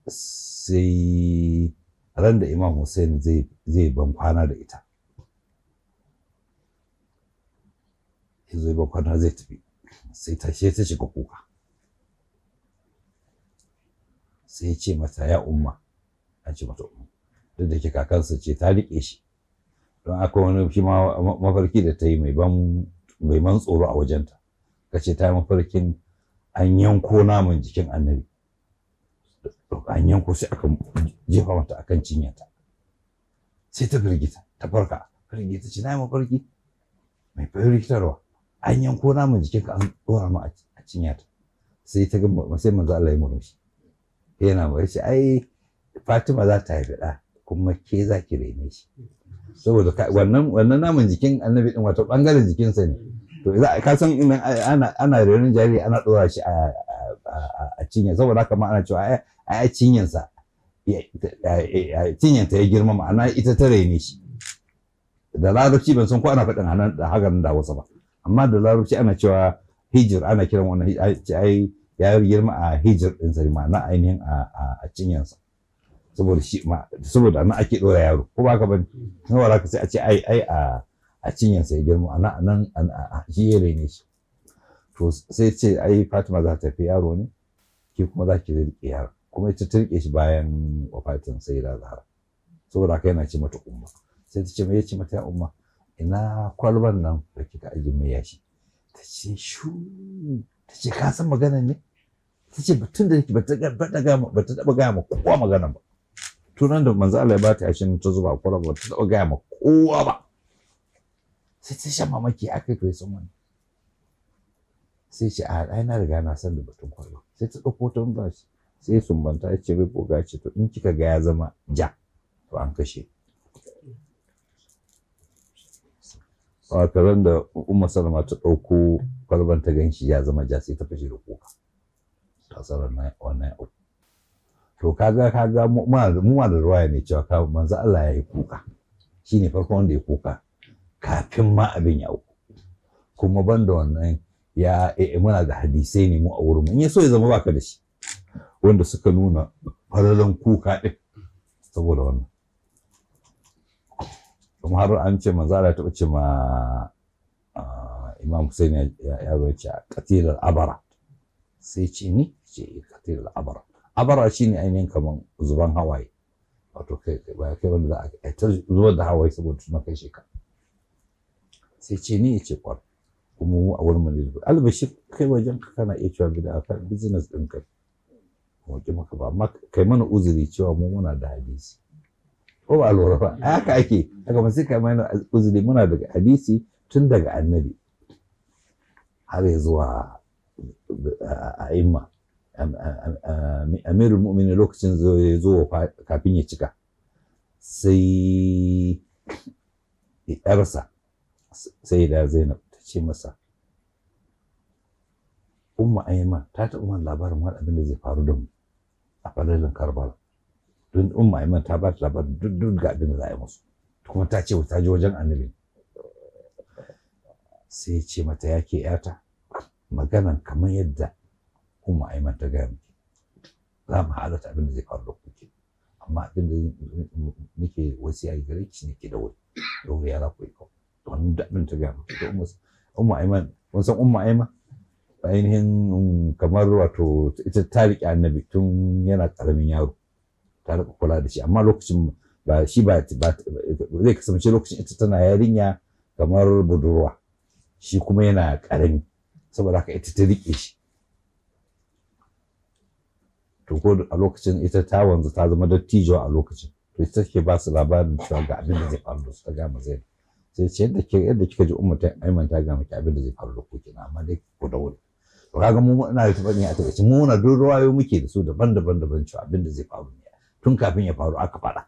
Sai ran da Imam Hussein zai ban kwana da ita, ya zo ban kwana zai tafi, sai ta ta shiga kuka. Sai ya ce mata ya umma, an ce mata umma, duk da ke kakansa ce ta riƙe shi, don akwai wani shi ma mafarki da ta yi mai ban tsoro a wajenta. Ka ce ta yi mafarkin an yanko naman jikin annabi, an yanko sai aka jefa mata akan cinyata. Sai ta firgita, ta farka, firgita ce na yi mafarki mai firgitarwa, an yanko naman jikinka an ɗora ma a cinyata. Sai ta ga sai manzo Allah ya murmushi, yana mai ce ai Fatima za ta haifi ɗa kuma ke za ki raine shi, saboda wannan naman jikin annabi din wato bangaren jikinsa ne. To za ka san ana renon jariri ana ɗora shi a cinya, saboda haka ma ana cewa ai cinyansa cinyanta ya girma, ma'ana ita ta raine shi. Da larabci ban san ko ana faɗin anan da hakan da Hausa ba, amma da larabci ana cewa hijir, ana kiran wannan ai ya girma a hijir ɗin sa, ma'ana ainihin a cinyansa, saboda shi saboda nan ake ɗora yaro, ko ba ka bane? Saboda haka sai a ce ai ai a cinyansa ya girma, ana nan shi ya raine shi. To sai ce ai Fatima za ta fi yaro ne, ke kuma za ki riƙe yaro, kuma ita ta riƙe shi bayan wafatin Sayyida Zahra, saboda haka yana ce mata umma. Sai ta ce mai ce mata ya umma, ina kwalban nan da kika ajiye mai yashi? Ta ce shu, ta ce ka san maganar ne? Ta ce tun da nake ba ta taɓa gaya ma kowa maganar ba. Tunan da manzo Allah ya bata yashin ta zuba kwalba ba ta taɓa gaya ma kowa ba. Sai ta sha mamaki aka kai san wani. Sai ce a ai na riga na san da batun kwalba. Sai ta ɗauko ta ba shi, sai sumbanta ya ce bai boga ce to in kika ga ya zama ja to an kashe. Wato ran da Umma Salama ta ɗauko kwalban ta ganshi ya zama ja sai ta fashe da kuka. Ta tsarar wannan uku. To kaga mu ma da ruwaya ne cewa ka manzo Allah ya yi kuka. Shine farkon wanda ya kuka kafin ma abin ya auku. Kuma banda wannan ya muna da hadisai ne mu a wurin mu. In ya so ya zama baka da shi, wanda suka nuna falalan kuka ɗin saboda wannan. Kuma har an ce manzo Allah ya taɓa ce ma Imam Hussein ya zo ce qatilar abara, sai ce ni ce qatilar abara. Abara shine ainihin kaman zuban hawaye, wato kai ba kai wanda za a ta zubar da hawaye saboda suna kai shi ka. Sai ce ni ce kwar, kuma mu a wurin mu ne albashir kai wajen ka kana iya cewa bid'a ka business ɗin ka mu ki maka ba, amma kai mana uzuri cewa mu muna da hadisi. Ko ba lura ba haka ake, haka ba sai kai mana uzuri muna da hadisi tun daga annabi har ya zuwa a'imma. Amirul Mu'minin lokacin ya zo kafin ya cika, sai yarsa sai da Zainab ta ce masa Umma Ayman ta taɓa mana labarin wani abin da zai faru da mu a falalin Karbala. Don Umma Ayman ta ba ta labarin duk ga abin da za a yi musu, kuma ta ce ta je wajen annabi. Sai ya ce mata ya ke yata, maganan kamar yadda Umma Ayman ta gaya miki, za mu halatta abin da zai faru da ku ke, amma abin da nake wasiya gare ki ne ke da wuri da wuri ya za ku yi kawai. Wannan da abin ta gaya miki. To Umma Ayman, kun san Umma Ayman ainihin kamar wato ita ta riƙe annabi tun yana ƙaramin yaro, ta riƙa kula da shi, amma lokacin ba shi ba zai kasance lokacin ita tana yarinya kamar budurwa, shi kuma yana ƙarami, saboda haka ita ta riƙe shi. To ko a lokacin ita ta wanzu ta zama dattijuwa a lokacin, to ita take ba su labarin cewa ga abin da zai faru da su, ta gama zai sai ce yadda kika ji Umma Ayman ta gama ki abin da zai faru da ku kenan, amma dai ku da wuri. To kaga mu ina da tabbani a takaice mu muna duk ruwayo muke da su daban-daban daban cewa abin da zai faru ne tun kafin ya faru aka faɗa.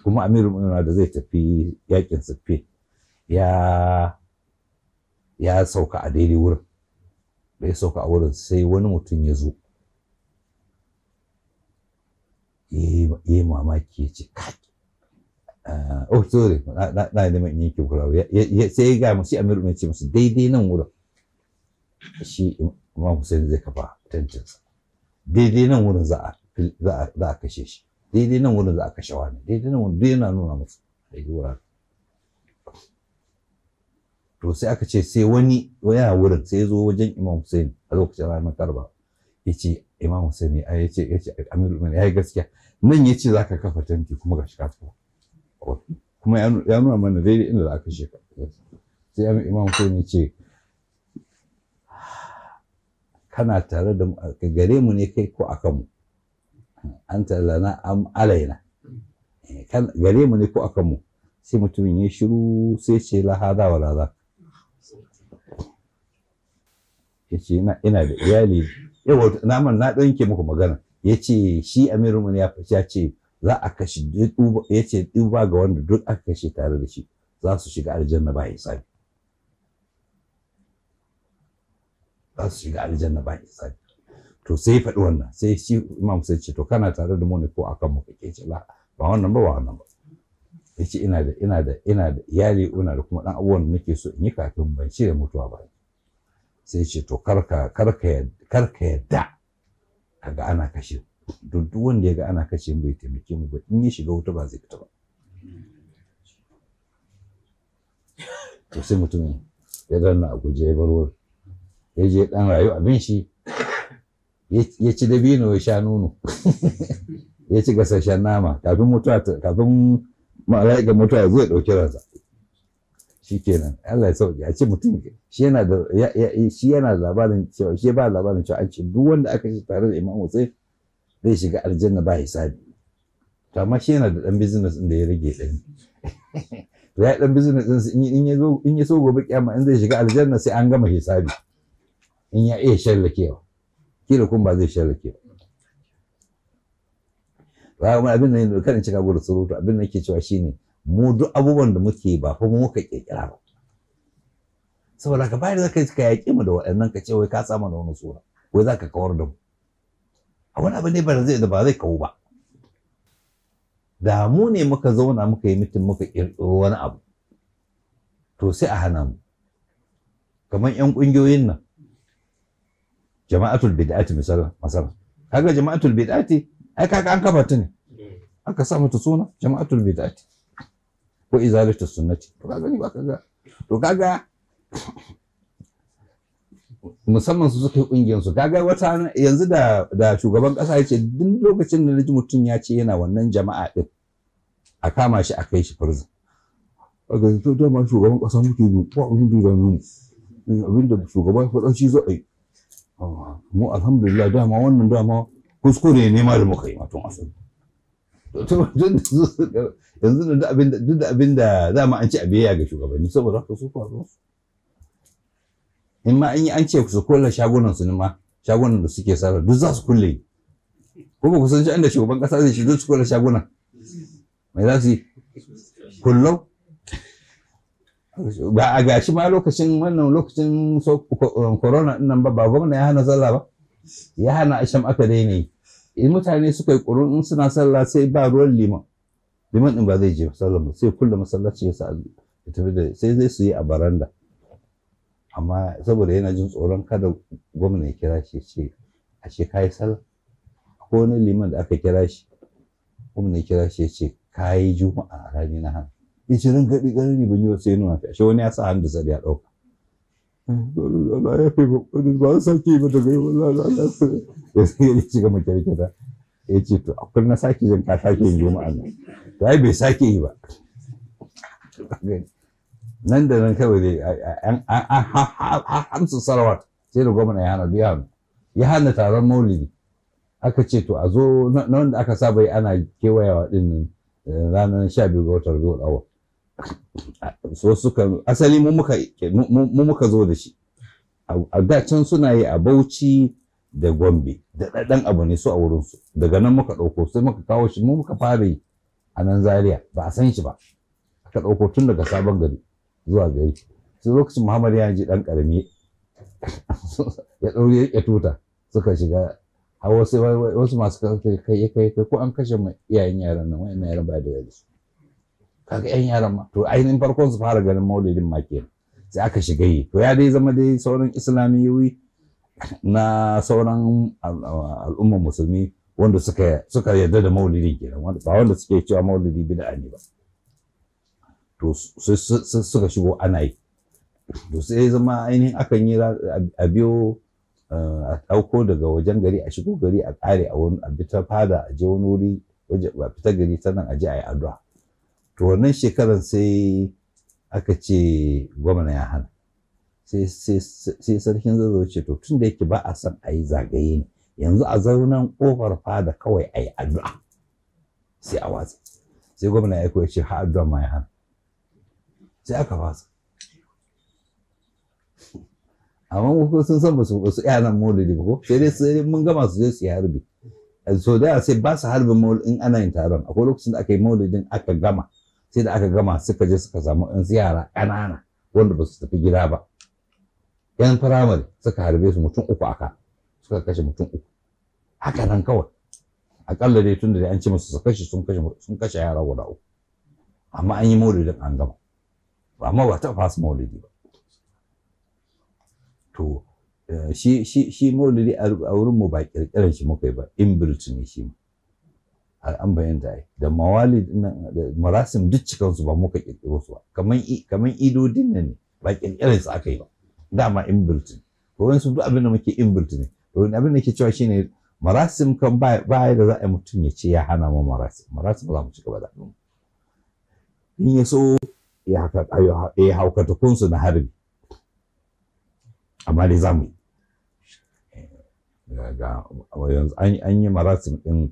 Kuma Amirul Mu'minin da zai tafi yakin Siffin ya sauka a daidai wurin. Da ya sauka a wurin sai wani mutum ya zo Ya yi mamaki ya ce kai, oh sorry, na neman in yanke kulawa. Sai ya gaya musu, Amiru mai ce musu daidai nan wurin shi Imam Hussein zai kafa tentinsa, daidai nan wurin za a kashe shi, daidai nan wurin za a kashe wani, daidai nan wurin, duk yana nuna musu daidai wuraren. To sai aka ce sai wani yana wurin sai ya zo wajen Imam Hussein a lokacin ranar Karbala, ya ce Imam Hussein ya ce Amirul Mu'minin ya yi gaskiya, nan ya ce za ka kafa tenti kuma ga shi ka kafa, kuma ya nuna mana daidai inda za a kashe ka. Sai Imam Hussein ya ce kana tare da gare mu ne kai ko a kanmu, an lana am alaina, gare mu ne ko a kanmu. Sai mutumin ya shiru sai ce la hada wala za, ya ce ina da iyali. Yawa naman na ɗauke muku magana. Ya ce shi Amirul Mu'minin ya ce za a kashe, ya ce duba ga wanda duk aka kashe tare da shi za su shiga aljanna ba hisabi, za su shiga aljanna ba hisabi. To sai faɗi wannan, sai shi Imam sai ce to kana tare da mu ne ko akan mu kake? Ce la, ba wannan ba, ba wannan ba. Ya ce ina da ina da ina da iyali, ina da kuma ɗan abubuwan da nake so in yi kafin ban shirya mutuwa ba. Sai ce to karka karka karka yadda kaga ana kashe, duk wanda ya ga ana kashe mu bai taimake mu ba, in ya shiga wuta ba zai fita ba. To sai mutumin ya danna a guje ya bar wurin, ya je dan rayu abin shi, ya ci dabino ya sha nono, ya ci gasasshen nama kafin mutuwa, kafin mala'ika mutuwa ya zo ya ɗauki ransa. Shikenan Allah ya sauke. A ce mutum shi yana da shi yana da labarin cewa shi ba labarin cewa an ce duk wanda aka shi tare da Imam Hussein zai shiga aljanna ba hisabi. To amma shi yana da dan business din da ya rage dan to ya dan business din in ya zo in ya so gobe kiyama in zai shiga aljanna sai an gama hisabi, in ya iya shallakewa, kila kun ba zai shallake ba. Ba abin da kada cika gudu surutu, abin da nake cewa shine mu duk abubuwan da muke ba fa mu muka kirkira ba. Saboda ka bayar zaka ka yaƙi mu da waɗannan ka ce wai ka samu da wani sura wai zaka kawar da mu a wani abu ne ba zai da ba zai kawo ba. Da mu ne muka zauna muka yi mitin muka kirkiro wani abu to sai a hana mu, kamar yan ƙungiyoyin nan jama'atul bid'ati misalan masalan kaga jama'atul bid'ati ai kaga an kafa ta ne aka sa mata suna jama'atul bid'ati ko izalatu sunnati. To kaga ni ba kaga to kaga musamman su suka yi kungiyar su kaga wata yanzu da da shugaban kasa ya ce duk lokacin da naji mutum ya ce yana wannan jama'a din a kama shi a kai shi prison. Kaga to dama shugaban kasa muke bi ba abin da mu abin da shugaba ya faɗa shi za a yi mu alhamdulillah dama wannan dama kuskure ne ma da muka yi matun asali. Yanzu da duk da abin da dama an ce a biyayya ga shugabanni saboda haka su faru in ma an yi an ce su kulle shagunan su ne ma shagunan da suke sarra duk za su kulle. Ko ba ku san inda shugaban kasa zai shi duk su kulle shagunan mai za su yi kullau ba a gashi ma lokacin wannan lokacin corona din nan ba ba gwamna ya hana sallah ba, ya hana asham aka daina yi. In mutane suka yi ƙurun in suna sallah sai ba ruwan liman, liman din ba zai je sallah ba sai kulle masallaci ya sa ya tafi da sai zai su yi a baranda. Amma saboda yana jin tsoron kada gwamna ya kira shi ce a ce kayi sallah. Akwai wani liman da aka kira shi, gwamna ya kira shi ya ce kayi juma'a a rani na hannu. Ya ce ran gaɗi ƙarni ban yi ba sai nuna shi wani ya sa hannu da ya ɗauka. Allah ya fi ba sake ba daga yau Allah ya ya shiga makyarkyata ya ce to akwai na sake jin ka sake yin juma'a nan to ai bai sake yi ba. Nan da nan kawai dai an hamsin salawat sai da gwamna ya hana biya ya hana taron maulidi. Aka ce to a zo na wanda aka saba yi ana kewayawa din ranar 12 ga watan Rabiul Awwal. So suka asali mu muka zo da shi a da can suna yi a Bauchi da Gombe da ɗaɗɗan abu ne su a wurin su, daga nan muka ɗauko sai muka kawo shi mu muka fara yi a nan Zaria ba a san shi ba, aka ɗauko tun daga sabon gari zuwa gari. Sai lokacin Muhammad ya ji ɗan ƙarami ya ɗaure ya tuta suka shiga Har wasu masu kai kai kai kai ko an kashe iyayen yaran nan, wayannan yaran ba da su. Kaga yan yaran ma to ainihin farkon su fara ganin maulidin ma kenan, sai aka shiga yi. To ya dai zama dai sauran islamiyoyi na sauran al'ummar musulmi wanda suka yarda da maulidin kenan, ba wanda suke cewa maulidi bid'a ne ba. To sai suka shigo ana yi. To sai zama ainihin akan yi a biyo a ɗauko daga wajen gari a shigo gari a ƙare a wani a bi ta fada a je wani wuri a fita gari sannan a je a yi addu'a. To wannan shekaran sai aka ce gwamna ya hana. Sai sarkin Zazzau ce to tun da yake ba a son a yi zagaye ne, yanzu a zaunan ƙofar fada kawai a yi addu'a sai a watsa. Sai gwamna ya aiko ya ce ha addu'a ma ya hana. Sai aka fasa. Amma ko sun san basu iya nan maulidi ba ko sai dai sai mun gama su je su yi harbi. So da sai ba su harbin maulidi in ana yin taron. Akwai lokacin da aka yi maulidin aka gama, sai da aka gama suka je suka samu ɗan yara ƙanana wanda ba su tafi gida ba, yan firamare, suka harbe su mutum 3 aka suka kashe mutum 3 haka nan kawai. Akalla dai tun da dai an ce musu su kashe, sun kashe yara guda 3. Amma an yi maulidin an gama, amma ba ta fasa maulidi ba. To shi maulidi a wurin mu ba kirkiran shi muka yi ba, inbuilt ne shi ma. An bayyanta ai da mawalid nan da marasim duk cikan su ba muka kirkiro su ba, kaman idodin nan ne ba kirkiran su aka yi ba, dama inbuilt ne. To wani su duk abin da muke inbuilt ne. To abin da ke cewa shine marasim kan ba da za a yi mutum ya ce ya hana mu marasim, marasim za mu ci gaba da abin in ya so ya haukata kunsu na harbi, amma dai za mu yi. Ga yanzu an yi marasim ɗin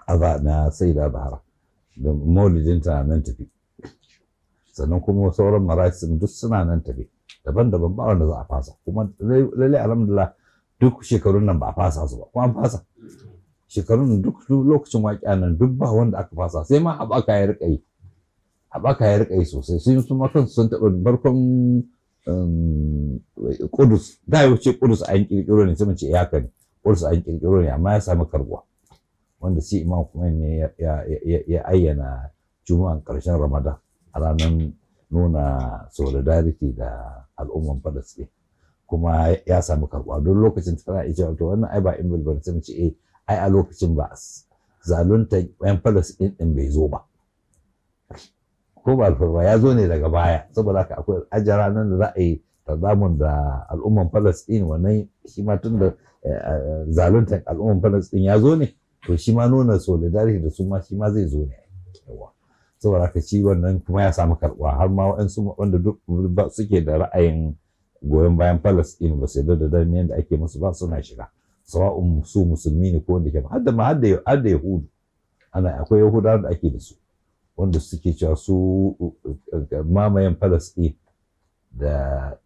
aza na Saida Zahra da maulidinta nan tafi, sannan kuma sauran marasim duk suna nan tafi daban-daban, ba wanda za a fasa. Kuma lalle alhamdulillah duk shekarun nan ba a fasa su ba, kuma an fasa shekarun duk lokacin waƙiya nan duk ba wanda aka fasa, sai ma haɓaka ya riƙa yi, haɓaka ya riƙa yi sosai. Sun su ma kansu sun taɓa barkon Kudus, da ya wuce Kudus an ƙirƙiro ne, sai mu ce haka ne Kudus an ƙirƙiro ne, amma ya samu karbuwa wanda sai Imam Khomeini ya ayyana juma'an ƙarshen Ramadan a ranar nuna solidarity da al'umman Falasɗin, kuma ya samu karbuwa. Don lokacin tana iya to wannan ai ba inbil ba, sai mu ce eh ai a lokacin ba zalunta yan Falasɗin din bai zo ba, ko ba alfarma ya zo ne daga baya. Saboda haka akwai ajara nan da za a yi tazamun da al'umman Falasɗin, wannan shi ma tun da zalunta al'umman Falasɗin ya zo ne, to shi ma nuna solidarity da su ma shi ma zai zo ne. Yawa, saboda haka shi wannan kuma ya samu karɓuwa, har ma waɗansu wanda duk suke da ra'ayin goyon bayan Falasɗin ba su yarda da danniyan da ake musu ba suna shiga, sawa'un su musulmi ne ko wanda ke ba, har da Yahudu. Ana akwai Yahudawa da ake da su wanda suke cewa su mamayen Falasɗin da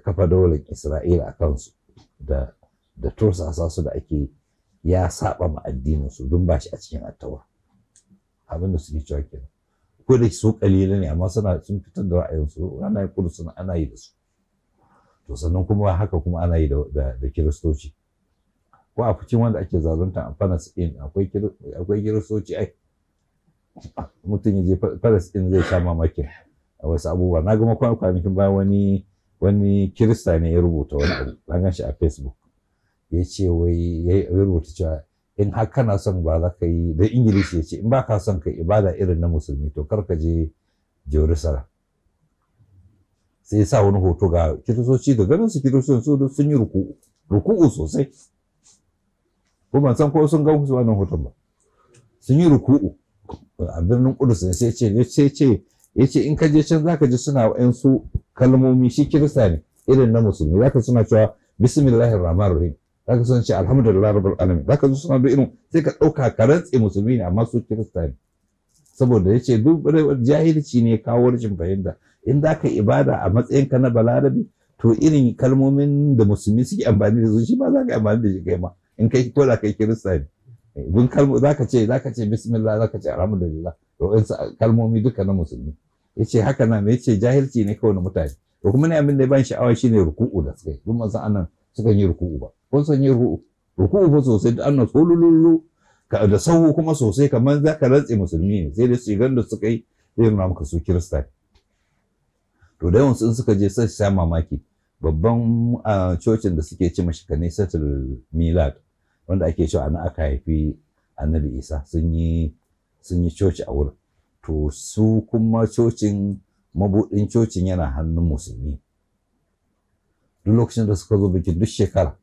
kafa daular Isra'ila a kansu da tursasa su da ake ya saba ma addinin su don ba shi a cikin attawa, abin da suke cewa kenan. Ko da su kalila ne amma suna sun fitar da ra'ayinsu, ana yi kudu suna ana yi da su. To sannan kuma haka kuma ana yi da kiristoci. Ko a cikin wanda ake zalunta a Falasɗin akwai kiristoci ai. Mutum ya je Falasɗin zai sha mamakin a wasu abubuwa. Na gama kwanakin bayan wani kirista ne ya rubuta wani abu, na gan shi a Facebook. Ya ce wai ya rubuta cewa in har kana son ba za ka yi da Ingilishi, ya ce in ba ka son ka ibada irin na musulmi to kar ka je Jerusalem. Sai ya sa wani hoto ga kiristoci da ganin su kiristoci su sun yi ruku'u sosai. Ko ban san ko sun ga su wannan hoton ba. Sun yi ruku'u a birnin Kudus ne, sai ce ya ce in ka je can zaka ji suna wa'ansu kalmomi, shi kirista ne irin na musulmi, zaka suna cewa bismillahir rahmanir rahim, zaka suna ce alhamdulillah rabbil alamin, zaka ji suna da irin, sai ka dauka ka rantse musulmi ne amma su kirista ne. Saboda yace duk jahilci ne kawo rashin fahimta. In zaka ibada a matsayinka na balarabi to irin kalmomin da musulmi suke amfani da su shi ma zaka amfani da shi kai ma in kai ko da kai kirista ne. Bin kalmo zaka ce bismillah, zaka ce alhamdulillah, to kalmomi duka na musulmi. Yace haka nan, yace jahilci ne kawai na mutane. To kuma ne abin da ban sha'awa shine ruku'u da suka yi. Duk manzon annan sukan yi ruku'u ba. Kun san yi ruku'u? Ruku'u fa sosai da annas hulululu da sahu kuma sosai kamar za ka rantse musulmi ne, sai dai shigan da suka yi zai nuna maka su kirista ne. To da yawansu in suka je sai su sha mamaki. Babban cocin da suke ce mashi Kanisatul Milad, wanda ake cewa ana aka haifi Annabi Isa, sun yi coci a wurin. To su kuma cocin, mabuɗin cocin yana hannun musulmi. Duk lokacin da suka zo bikin duk shekara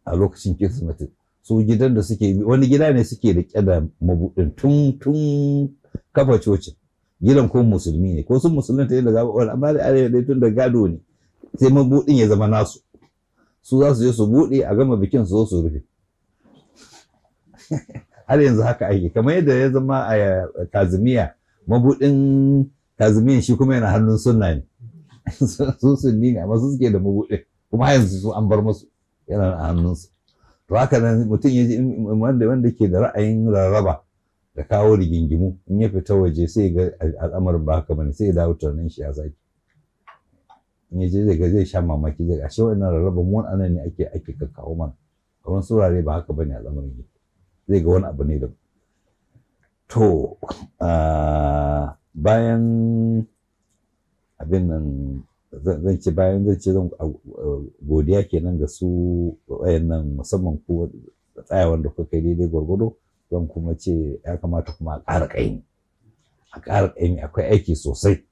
a lokacin Kirsimeti, su gidan da suke, wani gida ne suke riƙe da mabuɗin tun kafa cocin. Gidan ko musulmi ne ko sun musulunta yadda gaba wani, amma da arewa dai tun da gado ne, sai mabuɗin ya zama nasu. Su za su je su buɗe a gama bikin su zo su rufe. Har yanzu haka ake, kamar yadda ya zama a Kazimiya, mabuɗin Kazimiyan shi kuma yana hannun sunna ne. Su sunni ne amma su suke da mabuɗin, kuma har yanzu su an bar musu yana a hannunsu. To haka nan mutum ya ji wanda ke da ra'ayin rarraba da kawo rigingimu, in ya fita waje sai ga al'amarin ba haka bane, sai ya dawo tunanin shi ya sake. In ya je zai ga zai sha mamaki, zai ga ashe wannan rarraba mu anan ne ake kakkawo mana. A wasu wurare ba haka bane al'amarin yake. Zai ga wani abu ne da to bayan abin nan zan ce bayan zan ce zan godiya kenan ga su wayannan, musamman ku tsayawan da kuka yi daidai gwargwado. Zan kuma ce ya kamata kuma a ƙara ƙaimi, a ƙara ƙaimi. Akwai aiki sosai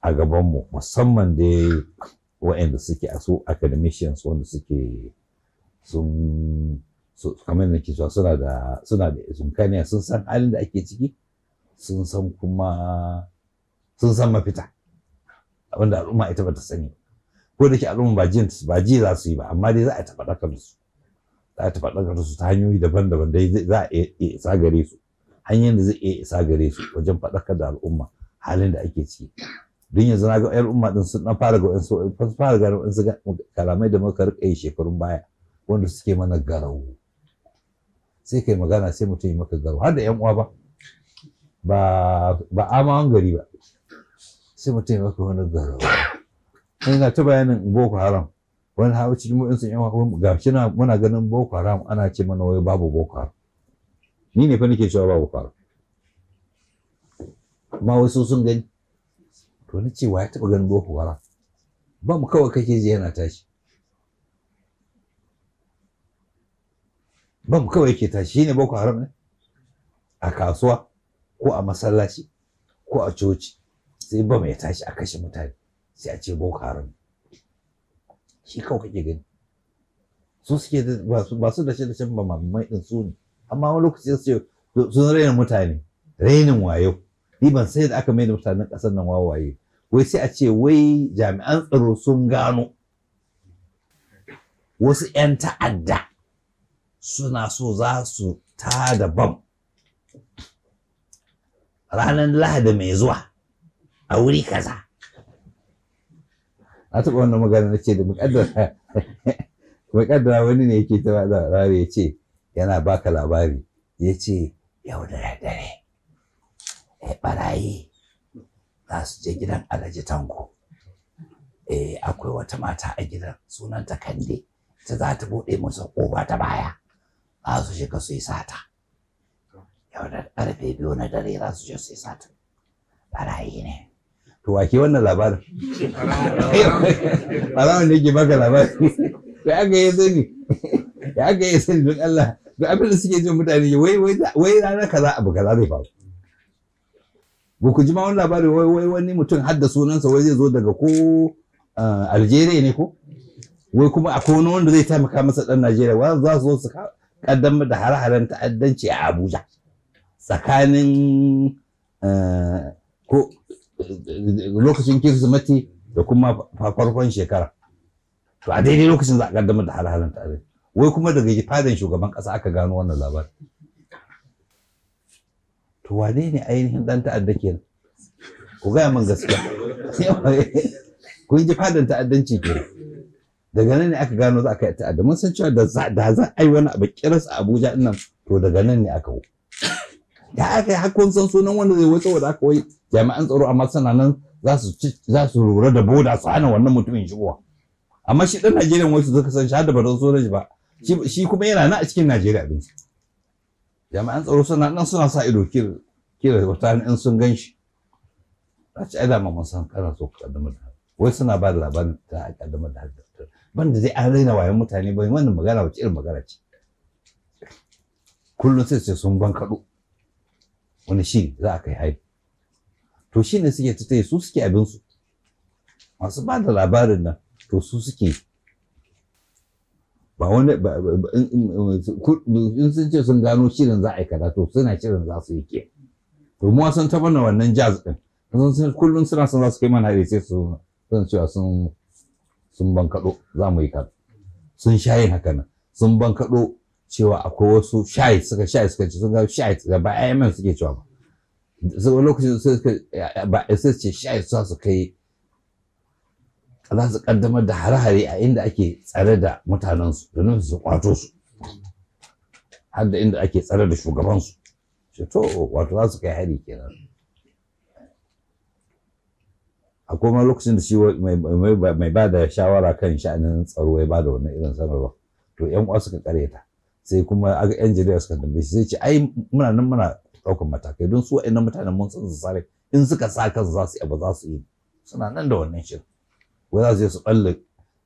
a gabanmu, musamman dai wayanda suke a su academicians wanda suke sun kamar da ke cewa suna da zunkaniya, sun san halin da ake ciki, sun san kuma sun san mafita wanda al'umma ita bata sani. Ko da ke al'umma ba ji za su yi ba, amma dai za a taɓa ɗaukar su, za a taɓa ɗaukar su ta hanyoyi daban-daban dai za a iya isa gare su, hanyar da zai iya isa gare su wajen faɗakar da al'umma halin da ake ciki. Don yanzu na ga al'umma din sun ɗan fara ga wasu fara gane wasu kalamai da muka riƙa yi shekarun baya wanda suke mana garau. Sai kai magana sai mutum yi maka garau, har da ƴan uwa ba amawan gari ba, sai mutum yi maka wani garau. Ina ta bayanin Boko Haram, wani hawa cikin mu'in sun yan ga shi na muna ganin Boko Haram ana ce mana wai babu Boko Haram. Ni ne fa nake cewa babu Boko Haram, amma wasu sun gani. To na ce wa ya taɓa ganin Boko Haram? Ba mu kawai kake ji yana tashi, ba mu kawai yake tashi, shine Boko Haram ne? A kasuwa ko a masallaci ko a coci sai bam ya tashi a kashe mutane, sai a ce Boko Haram. Shi kawai kake gani. Su suke ba su da shi da shan ba mamai din su ne, amma wani lokaci su ce sun raina mutane, rainin wayo. Ni ban sai da aka mai da mutanen ƙasar nan wawaye. Wai sai a ce wai jami'an tsaro sun gano wasu 'yan ta'adda suna so za su tada bam ranar Lahadi mai zuwa a wuri kaza. Na taɓa wannan magana na ce da muƙaddara wani ne yake ta bada labari, ya ce yana baka labari, ya ce yau da daddare barayi za su je gidan Alhaji Tanko. Akwai wata mata a gidan sunanta Kande, ta za ta buɗe musu ƙofa ta baya, za su shiga su yi sata. Yau da 2:00 na dare za su je su yi sata. Barayi ne. To wa ke wannan labarin? Barawon ne ke baka labari. To aka yi sani, ya aka yi sani don Allah. Don abin da suke jin mutane wai rana kaza abu kaza zai faru. Ba ku ji ma wani labari wai wani mutum har da sunansa wai zai zo daga ko Algeria ne ko? Wai kuma akwai wani wanda zai taimaka masa ɗan Najeriya, wanda za su zo su kaddamar da hare-haren ta'addanci a Abuja tsakanin ko lokacin Kirsimeti da kuma farkon shekara. To a daidai lokacin za a kaddamar da hare-haren ta'addanci. Wai kuma daga fadan shugaban ƙasa aka gano wannan labarin. To wane ne ainihin ɗan ta'adda kenan? Ku gaya min gaskiya. Kun ji fadan ta'addanci kenan. Daga nan ne aka gano za a kai ta'adda. Mun san cewa da za a yi wani abu kiras a Abuja nan, to daga nan ne aka hau. Ya aka yi kun san sunan wanda zai wuce saboda aka wai jami'an tsaro amma suna nan za su lura da boda su hana wannan mutumin shigowa. Amma shi ɗan Najeriya wasu suka san shi har da ba don sunan shi ba. Shi kuma yana nan a cikin Najeriya abinci. Jami'an tsaro suna nan suna sa ido kira wata in sun gan shi. Za ci ai dama mun san kana so ka kaddamar da wai suna ba da labarin ta a kaddamar da banda dai an raina wayan mutane ba wannan magana wace irin magana ce. Kullum sai ce sun bankaɗo wani shiri za a kai hari. To shi ne suke tattaye su suke abinsu. Masu ba da labarin nan to su suke ba wani in sun ce sun gano shirin za a yi kaza to suna shirin za su yi ke. To mu sun taɓa na wannan jazz ɗin. Kullum suna son za su kai mana hari sai su sun cewa sun bankaɗo za mu yi kaza. Sun sha yin haka nan. Sun bankaɗo cewa akwai wasu shayi suka shayi suka ce sun ga shayi da ba IMF suke cewa ba. Sai lokacin suka ba sai ce shayi za su kai za su kaddamar da hare-hare a inda ake tsare da mutanensu domin su kwato su har da inda ake tsare da shugabansu. Ce to wato za su kai hari kenan. Akwai ma lokacin da shi mai ba da shawara kan sha'anin tsaro ya ba da wannan irin sanarwa to yan uwa suka karyata. Sai kuma yan jarida suka tambaye shi sai ce ai muna nan muna ɗaukar matakai don su wa'annan mutanen mun san su sare in suka sa kansu za su yi abu za su yi suna nan da wannan shirin wai za su je su balle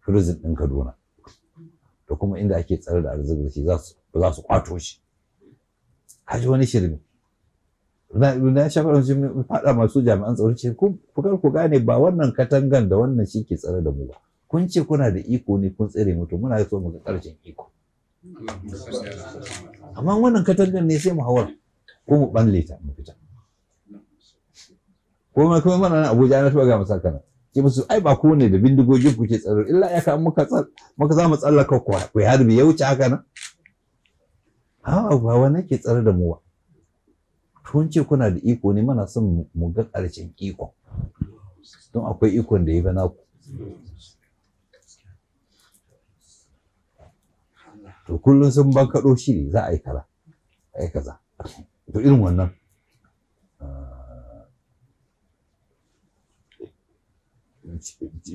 prison ɗin Kaduna da kuma inda ake tsare da arzikin shi za su kwato shi. Kaji wani shirme. Na shafa faɗa masu jami'an tsaro ce ku kar ku gane ba wannan katangan da wannan shi ke tsare da mu ba. Kun ce kuna da iko ne kun tsare mu to muna so mu ga ƙarshen iko. Amma wannan katangan ne sai mu hawar ko mu balle ta mu fita. Ko ma kuma mana nan Abuja na taɓa ga masa kana. Ce musu ai ba ku ne da bindigogin ku ke tsaro illa ya ka muka muka za mu tsallaka ku ku harbi ya wuce haka nan. A'a ba wannan ke tsare da mu ba. Kun ce kuna da iko ne muna son mu ga ƙarshen iko. Don akwai ikon da ya fi naku. To kullum sun bankaɗo shi ne za a yi kaza, a yi kaza. To irin wannan.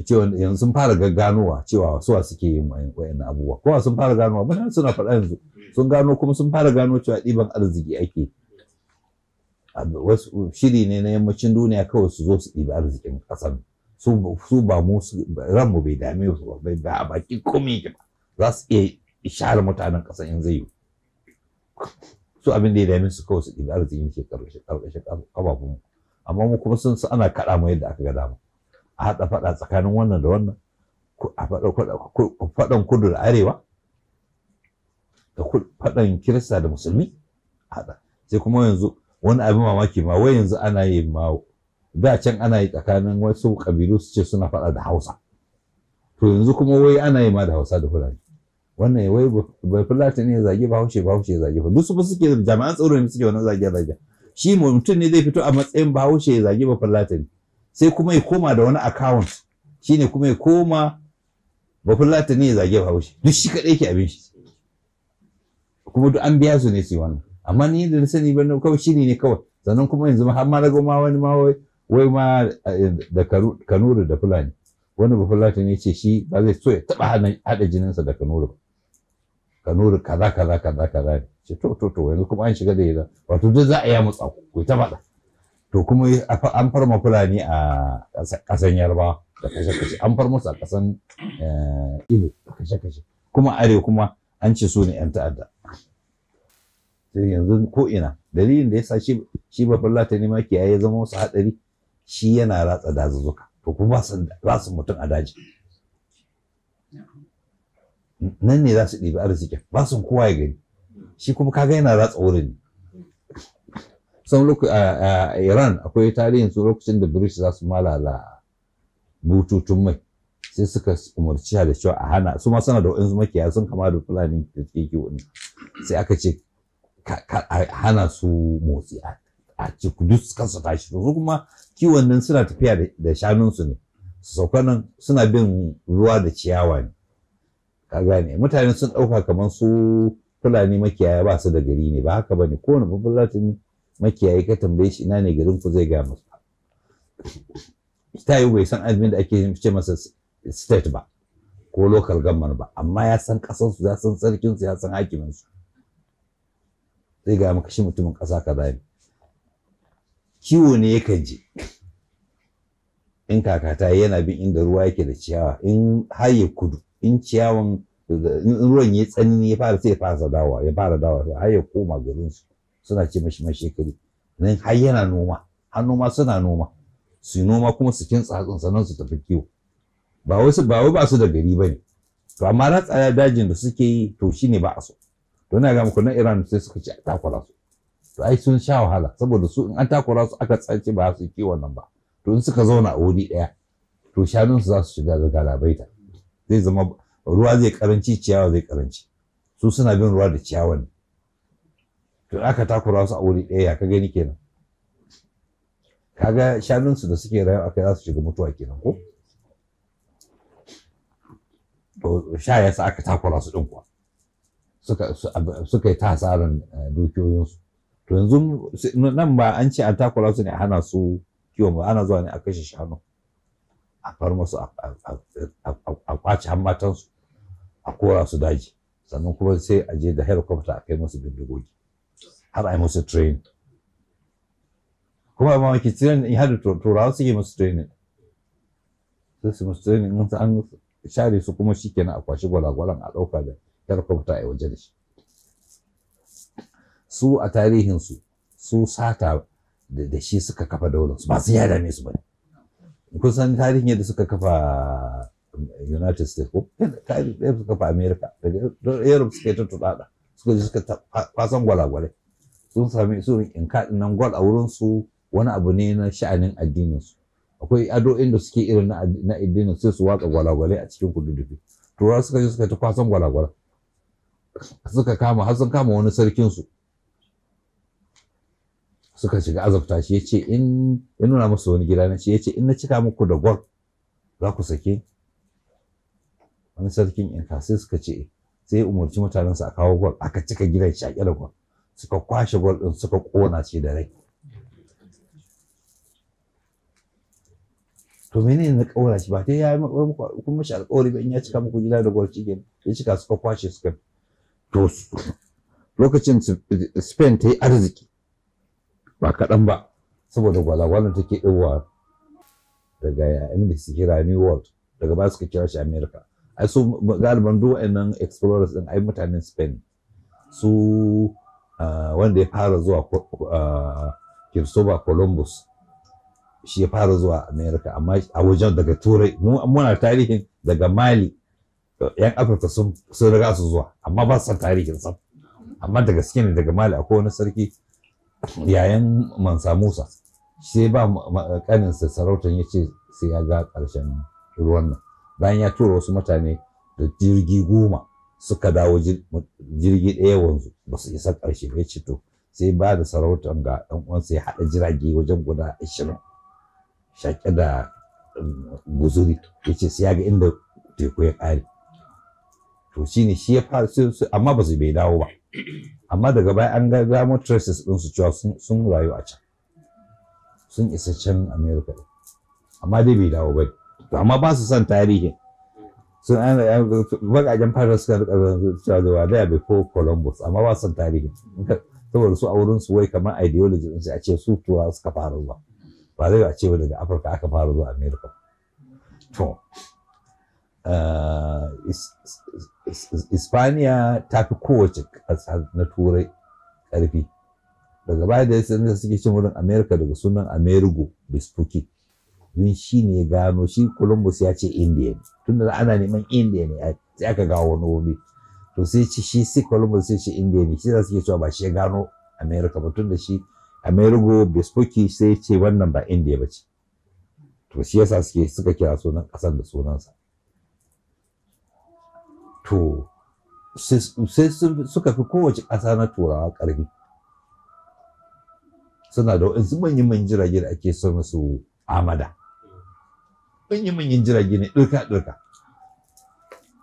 Cewa yanzu sun fara gagganowa cewa suwa suke yin wa'annan abubuwa. Kowa sun fara ganowa, mutane suna faɗa yanzu. Sun gano kuma sun fara gano cewa ɗiban arziki ake. Wasu shiri ne na yammacin duniya kawai su zo su ɗibi arzikin ƙasar. Su ba mu ranmu bai dame su ba, ba a baki komai yake ba. Za su iya share mutanen ƙasar in zai yi. Su abin da ya dame su kawai su ɗibi arzikin ke ƙarƙashin ƙafafunmu. Amma mu kuma sun ana kaɗa mu yadda aka ga dama. A haɗa faɗa tsakanin wannan da wannan, a faɗan kudu da arewa, da faɗan Kirista da Musulmi, a haɗa. Sai kuma yanzu wani abin mamaki ma wai yanzu ana yi ma da can ana yi tsakanin wasu ƙabilu su ce suna faɗa da Hausa. To yanzu kuma wai ana yi ma da Hausa da Fulani. Wannan wai bai Fulani ne zage Bahaushe, Bahaushe zage ba. Duk su suke jami'an tsaro ne suke wannan zage zage. Shi mutum ne zai fito a matsayin Bahaushe ya zage ba Fulatani. Sai kuma ya koma da wani account shine kuma ya koma ba Fulatani ya zage Bahaushe. Duk shi kaɗai yake abin shi. Kuma duk an biya su ne su yi wannan. Amma ni da na sani ba kawai shiri ne kawai. Sannan kuma yanzu har ma na ga ma wani ma wai ma da Kanuri da Fulani. Wani ba Fulatani ya ce shi ba zai so ya taɓa haɗa jininsa da Kanuri ba. Kanuri kaza kaza kaza kaza ne. Ce to to to yanzu kuma an shiga da yanzu wato duk za a yi mutsa ku ta faɗa. To kuma an farma Fulani a ƙasan Yarbawa da kashe kashe an farma su a ƙasan Igbo da kashe kashe kuma arewa kuma an ce su ne 'yan ta'adda. Sai yanzu ko ina dalilin da ya sa shi ba Fulatani ma kiyaye ya zama wasu haɗari shi yana ratsa dazuzzuka to kuma ba su mutum a daji. Nan ne za su ɗibi arzikin ba su kowa ya gani shi kuma kaga yana ratsa wurin ne. San a Iran akwai tarihin su lokacin da British za su malala bututun mai sai suka umarci da cewa a hana su ma suna da wa'insu makiyaya sun kama da Fulani da suke kiwo ɗin. Sai aka ce a hana su motsi a ci duk kansu tashi su kuma kiwon nan suna tafiya da shanunsu ne su sauka nan suna bin ruwa da ciyawa ne. Ka gane mutane sun ɗauka kamar su Fulani makiyaya ba su da gari ne ba haka ba ne kowane Fulatani makiyayi ka tambaye shi ina ne garin ku zai gaya masa. Ta yiwu bai san abin da ake ce masa state ba ko local government ba, amma ya san ƙasarsu, ya san sarkinsu, ya san hakiminsu. Zai ga maka shi mutumin ƙasa kaza ne. Kiwo ne yakan je in kaka ta yana bin inda ruwa yake da ciyawa, in haye kudu, in ciyawan in ruwan ya tsanani ya fara, sai ya fara dawowa, ya fara dawowa har ya koma garin su. Suna ce mashi mashekari nan. Har yana noma, har noma suna noma, su noma kuma su kintsa hatsin, sannan su tafi kiwo. Ba wasu ba wai ba su da gari bane to, amma ratsa dajin da suke yi to shine ba a so. To na ga muku na Iran sai suka ce a takura su. To ai sun sha wahala, saboda su in an takura su aka tsace ba su kiwon nan ba, to in suka zauna a wuri ɗaya to shanunsu za su shiga ga galabaita, zai zama ruwa zai karanci, ciyawa zai karanci. Su suna bin ruwa da ciyawa ne. To aka takura su a wuri ɗaya, ya ka gani kenan? Kaga shanunsu da suke rayuwa akai za su shiga mutuwa kenan ko. To sha yasa aka takura su ɗin kuwa suka yi ta hasaran dukiyoyinsu. To yanzu nan ba an ce an takura su ne a hana su kiwon ba, ana zuwa ne a kashe shanu, a far masu, a kwace hammatansu, a kora su daji, sannan kuma sai a je da helicopter a kai musu bindigogi, har a yi musu training. Kuma mamaki, training in har da turawa suke musu training, sai su musu training, in an share su kuma shikenan, a kwashi gwalagwalan a ɗauka da helicopter a yi waje da shi. Su a tarihinsu, su sata da shi suka kafa daular su, ba su ya dame su ba. Kun san tarihin yadda suka kafa United States ko tarihin yadda suka kafa America? Daga Europe suka yi ta tuɗaɗa, suka je suka kwasan gwalagwalai. Sun sami su inka nan gwal a wurin su wani abu ne na sha'anin addinin su. Akwai addu'o'in da suke irin na addinin, sai su watsa gwalagwalai a cikin kududdufi. Turawa suka je suka ta kwasan gwalagwalai, suka kama, har sun kama wani sarkin su, suka shiga azabta shi. Yace in ya nuna musu wani gida na ce, yace in na cika muku da gwal za ku sake wani sarkin Inka? Sai suka ce, sai ya umarci mutanensa a kawo gwal, aka cika gidan shaƙe da gwal. Suka kwashe gwal ɗin suka ƙona shi da rai. To menene na ƙaura shi? Ba dai ya yi kun mashi alƙawari ba in ya cika muku gida da gwal? Shi ya cika, suka kwashe suka. To lokacin Spain ta yi arziki ba kaɗan ba, saboda gwalagwalan take ɗigowa daga inda su kira New World, daga ba suka kira shi America. Ai su galiban duk wa'annan explorers din ai mutanen Spain su. Wanda ya fara zuwa, Christopher Columbus, shi ya fara zuwa America, amma a wajen daga Turai. Muna tarihin daga Mali, yan Afirka sun riga su zuwa, amma ba su san tarihin sam. Amma da gaske ne, daga Mali akwai wani sarki yayan Mansa Musa, sai ba kaninsa sarautar, ya ce sai ya ga ƙarshen ruwan nan. Bayan ya tura wasu mutane da jirgi 10, suka dawo jirgi ɗaya wanzu, ba su isa ƙarshe ba. Ya ce to sai ba da sarautar ga ɗan uwansa, ya haɗa jirage wajen guda 20 shaƙe da guzuri, ya ce sai ya ga inda teku ya ƙare. To shine shi ya fara, amma ba su bai dawo ba. Amma daga baya an ga gamo traces ɗin su cewa sun rayu a can, sun isa can America, amma dai bai dawo ba. To amma ba su son tarihin sun an bakajen fara suka rika cewa da wada before Columbus, amma ba su son tarihin, saboda su a wurin su wai kamar ideology din sai a ce su turawa suka fara zuwa, ba zai a ce ba daga Afirka aka fara zuwa America. To Ispaniya ta fi kowace ƙasa na Turai ƙarfi. Daga baya da yasa suke cin wurin America daga sunan Amerigo Vespucci, don shi ne gano. Shi Columbus ya ce India ne, tunda ana neman India ne sai aka gawo wani wuri. To sai ci shi sai Columbus sai ce India ne, shi za su ke cewa ba shi ya gano America ba, tunda shi Amerigo Vespucci sai ce wannan ba India ba ce. To shi yasa suka kira sunan ƙasar da sunansa. To sai suka fi kowace ƙasa na turawa ƙarfi. Suna da waɗansu manyan jirage da ake son su amada, manyan jirage ne ɗirka ɗirka.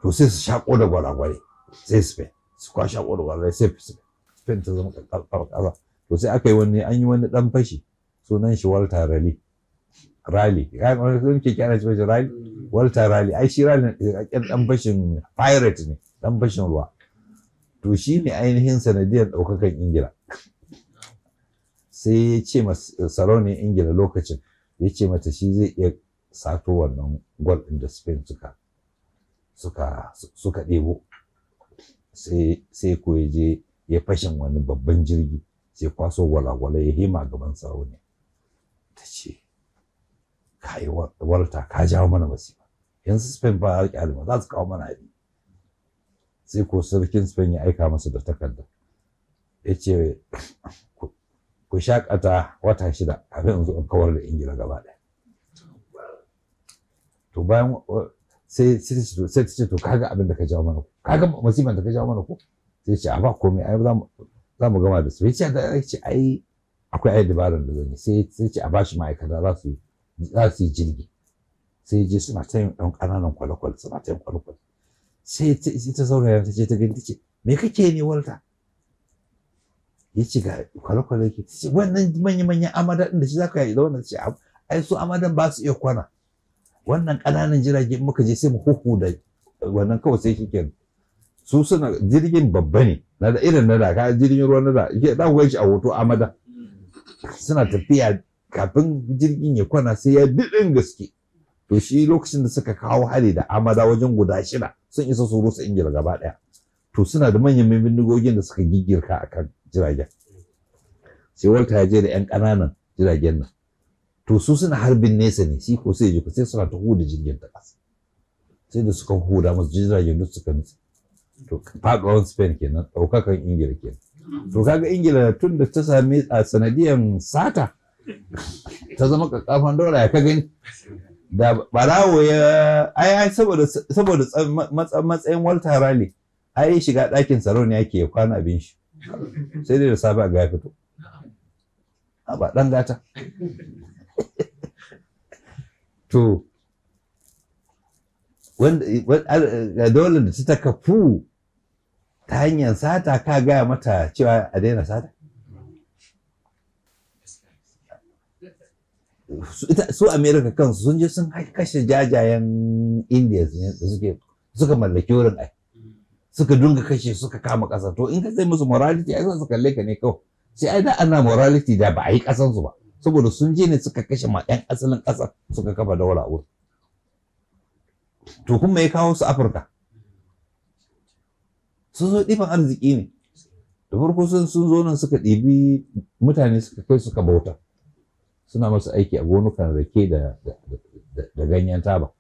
To sai su shaƙo da gwalagwale sai Spain su kwa shaƙo da gwalagwale, sai Spain ta zama ƙasa. To sai aka yi wani, an yi wani ɗan fashi sunan shi Walter Raleigh. Raleigh, wani keke ana ce mashi Raleigh, Walter Raleigh. Ai shi Raleigh ɗan fashin pirate ne, ɗan fashin ruwa. To shi ne ainihin sanadiyar ɗaukakan Ingila. Sai ya ce ma sarauniyar Ingila lokacin, ya ce mata shi zai iya sato wannan gwal ɗin da Spain suka ɗebo. Sai ko ya je ya fashin wani babban jirgi, sai kwaso gwalagwalai ya hima gaban sarauniya. Ta ce, kai Walter, ka jawo mana masifa, yanzu Spain ba a kyale za su kawo mana hari. Sai ko sarkin Spain ya aika masa da takarda, ya ce ku shakata wata 6 kafin in zo in kawar da Ingila gaba ɗaya. To bayan sai ta ce to kaga abin da ka jawo mana ko, kaga masifan da ka jawo mana ko. Sai ce a ba komai, ai za mu gama da su. Ya ce ai akwai ai dabarar da zan yi. Sai ce a bashi ma'aikata za su yi jirgi. Sai je suna ta yin ɗan ƙananan kwale-kwale, suna ta yin kwale-kwale. Sai ta sauraya ta ce ta gani, ta ce me kake ne Walter? Ya ce ga kwale-kwale ke. Ta ce wannan manya-manyan amada ɗin da shi za ka yi da wannan. Ce ai su amadan ba su iya kwana, wannan ƙananan jirage muka je sai mu huhu da wannan kawai sai shi kenan. Su suna jirgin babba ne na da irin na da ka jirgin ruwa na da za ku gan shi a hoto amada suna tafiya, kafin jirgin ya kwana sai ya daɗin gaske. To shi lokacin da suka kawo hari da amada wajen guda 6 sun isa su rusa Ingila gaba ɗaya. To suna da manyan bindigogin da suka giggirka a kan jiragen. Sai Walter ya je da 'yan ƙananan jiragen nan. To su suna harbin nesa ne, shi ko sai ya sai suna ta huda jirgin ta ƙasa. Sai da suka huda masu jiragen duk suka nutse. To faɗuwar Spain kenan, ɗaukakan Ingila kenan. To kaga Ingila tun da ta sami a sanadiyan sata ta zama kakkafan daura, ya ka gani da barawo ya ai saboda matsayin Walter Raleigh, ai shiga ɗakin sarauniya yake ya kwana abin shi, sai dai da safe a ga ya fito. Ba ɗan gata. To wanda dole da ta kafu ta hanyar sata, ka gaya mata cewa a daina sata. Su America kansu sun je sun kashe jajayen Indians ne da suka mallaki wurin, ai suka dunga kashe, suka kama ƙasa. To in ka sai musu morality, ai za su kalle ka ne kawai, sai ai da ana morality da ba a yi ƙasan su ba, saboda sun je ne suka kashe ma ƴan asalin ƙasa, suka kafa daula a wurin. To kuma ya kawo su Afirka, sun zo ɗiban arziki ne da farko. Sun zo nan suka ɗibi mutane suka kai suka bauta, suna masu aiki a gonukan rake da ganyen taba.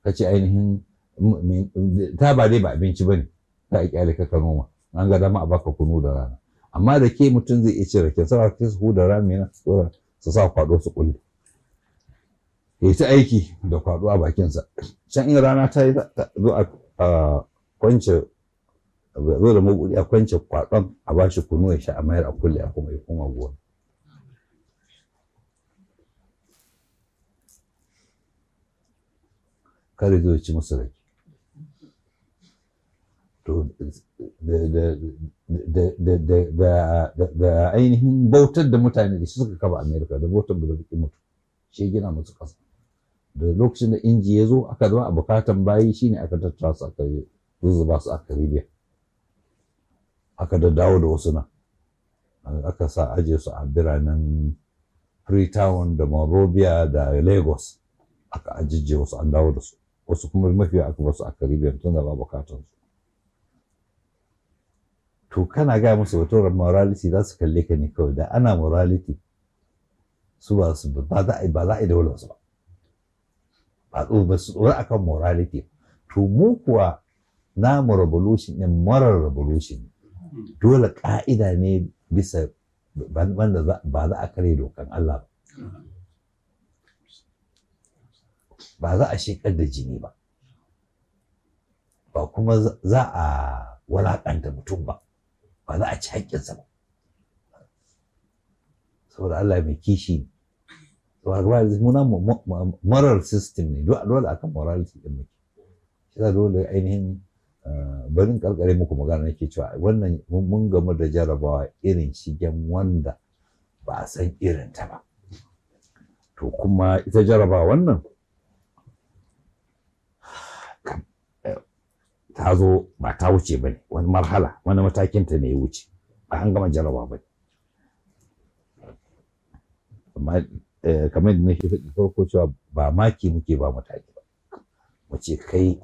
Ka ce ainihin taba dai ba abinci ba ne, za a kyale ka noma, an ga dama a baka kunu da rana. Amma rake mutum zai iya cin rake, saboda sai su huda rami na su sa kwado su kulle, ya ta aiki da kwado a bakinsa. Can in rana ta yi zo a kwance, zo da mabuɗi a kwance kwadon, a bashi kunu ya sha, a mayar a kulle, a kuma ya koma gona. Kada zai ci musu rake. To da ainihin bautar da mutane da shi suka kafa Amerika, da bautar da baƙin mutum shi gina musu ƙasa. Da lokacin da inji ya zo aka zama a bukatan bayi, shine aka tattara su aka zuzzuba su a Caribbean, aka daddawo da wasu nan, aka sa aje su a biranen Freetown da Monrovia da Lagos, aka ajijje wasu an dawo da su, wasu kuma mafi aka basu a Caribbean tun da ba bukatan su. To kana gaya musu wata morality, za su kalle ka ne kawai. Da ana morality su ba su ba za a ba za a yi daular su ba, ba su tsoro akan morality. To mu kuwa namu revolution din moral revolution dole ka'ida ne bisa wanda ba za a kare dokan Allah ba, ba za a shekar da jini ba, ba kuma za a walaƙanta mutum ba, ba za a ci haƙƙinsa ba, saboda Allah mai kishi ne. Muna moral system ne, dole akan morality din muke. Shi za dole ainihin barin karkare muku magana nake cewa wannan mun gamu da jarabawa irin shigen wanda ba a san irin ta ba. To kuma ita jaraba wannan ta zo ba ta wuce ba ne, wani marhala, wani matakin ta ne ya wuce, ba an gama jaraba ba ne. Amma kamar yadda nake faɗi farko cewa ba maki muke ba mutane ba, mu ce kai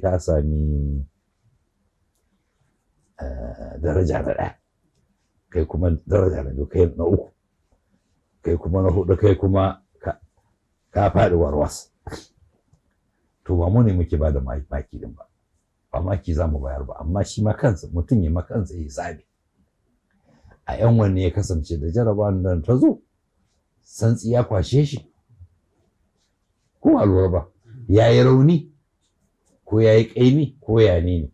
ka sami daraja na ɗaya, kai kuma daraja na biyu, kai na uku, kai kuma na huɗu, kai kuma ka faɗi warwas. To ba mu ne muke ba da maki din ba, ba maki za mu bayar ba, amma shi ma kansa mutum ya ma kansa hisabi a yan wanne ya kasance da jarabawan nan ta zo, santsi ya kwashe shi ko a lura ba, ya yi rauni ko ya yi ƙaimi ko ya ne ne.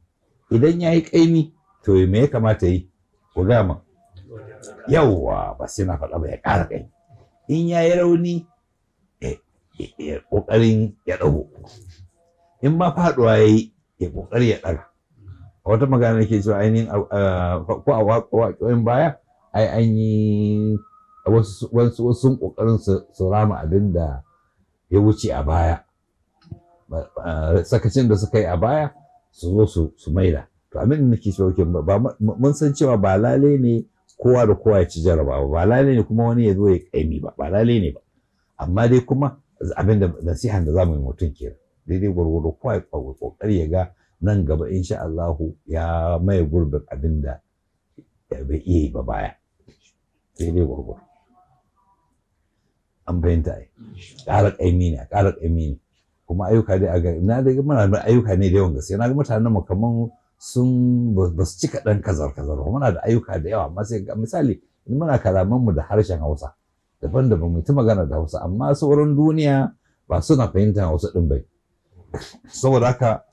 Idan ya yi ƙaimi to me ya kamata yi? Ku gama yawwa, ba sai na faɗa ba, ya ƙara ƙaimi. In ya yi rauni ya ƙoƙarin ya ɗago, in ma faɗuwa ya yi ya ƙoƙari ya ɗaga. A wata magana nake cewa ainihin ko a waƙoƙin baya ai an yi wasu sun ƙoƙarin su rama abin da ya wuce a baya, sakacin da suka yi a baya su zo su maida. To abin da nake cewa ba mun san cewa ba lale ne kowa da kowa ya ci jarabawa, ba lale ne kuma wani ya zo ya ƙaimi ba, ba lale ne ba. Amma dai kuma abin da nasihan da zamu yi mutum kenan, daidai gwargwado kowa ya ƙoƙari ya ga nan gaba insha Allahu ya maye gurbin abin da bai iya yi ba baya, daidai gwargwado. An fahimta ai, ƙara ƙaimi ne, ƙara ƙaimi ne. Kuma ayyuka dai a ga na dai muna da ayyuka ne da yawan gaske. Na ga mutanen mu kaman sun ba su cika ɗan kazar kazar ba, muna da ayyuka da yawa. Amma sai misali muna kalaman mu da harshen Hausa daban-daban, mu ta magana da Hausa, amma sauran duniya ba suna fahimtar Hausa ɗin bai. Saboda haka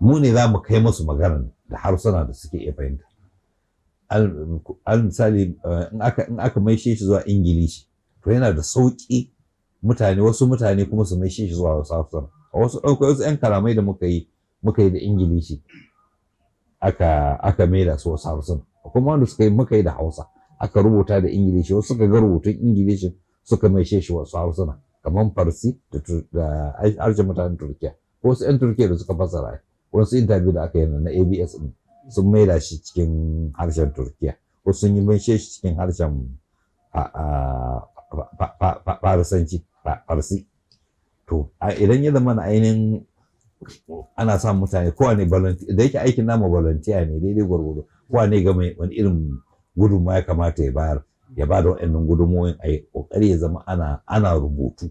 mu ne za mu kai musu magana da harsuna da suke iya fahimta. Al misali in aka maishe shi zuwa Ingilishi to yana da sauƙi mutane, wasu mutane kuma su maishe shi zuwa wasu harsuna. Wasu wasu ƴan kalamai da muka yi da Ingilishi aka maida su wasu harsuna. Kuma wanda suka yi muka yi da Hausa aka rubuta da Ingilishi, wasu suka ga rubutun Ingilishi suka maishe shi wasu harsuna kamar Farsi da harshen mutanen Turkiya. Ko wasu 'yan Turkiya da suka fassara wasu interview da aka yi na ABS din sun maida shi cikin harshen Turkiya, ko sun yi maishe shi cikin harshen Farisanci, Farsi. To idan ya zama na ainihin ana sa mutane kowane volunteer, da yake aikin namu volunteer ne daidai gwargwado, kowane ga mai wani irin gudunmawa ya kamata ya bayar, ya ba da waɗannan gudunmawoyin, a yi ƙoƙari ya zama ana rubutu,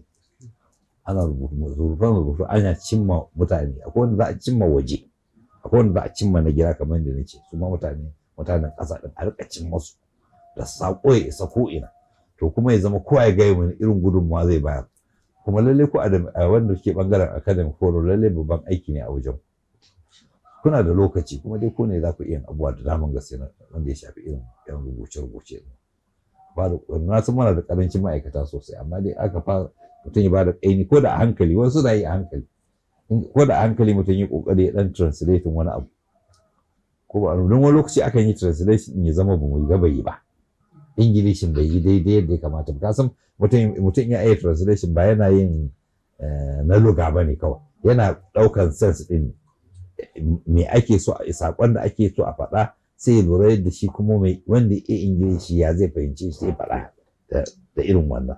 ana rubutu, ana cimma mutane. Akwai wanda za a cimma waje, akwai wanda za a cimma na gida kamar yadda nace, su ma mutanen ƙasa ɗin a riƙa cimma su da saƙo ya isa ko ina. To kuma ya zama kowa ya gaya wani irin gudunmawa zai bayar. Kuma lallai ko a wanda ke ɓangaren academic forum lallai babban aiki ne a wajen. Kuna da lokaci kuma dai ku ne za ku iya abubuwa da daman gaske wanda ya shafi irin yan rubuce-rubuce. Ba da na san muna da ƙarancin ma'aikata sosai, amma dai aka fara mutum ya ba da ƙaimi ko da a hankali, wasu na yi a hankali, ko da a hankali mutum ya ƙoƙari ya ɗan translating wani abu. Ko ba don wani lokaci akan yi translation ya zama ba mu ga bai yi ba, Ingilishin bai yi daidai yadda ya kamata ba. Ka san mutum ya iya translation ba yana yin na luga ba ne kawai, yana ɗaukan sense ɗin me ake so, saƙon da ake so a faɗa, sai ya lura yadda shi kuma mai wanda ya iya Ingilishi ya zai fahimce shi ya faɗa da irin wannan.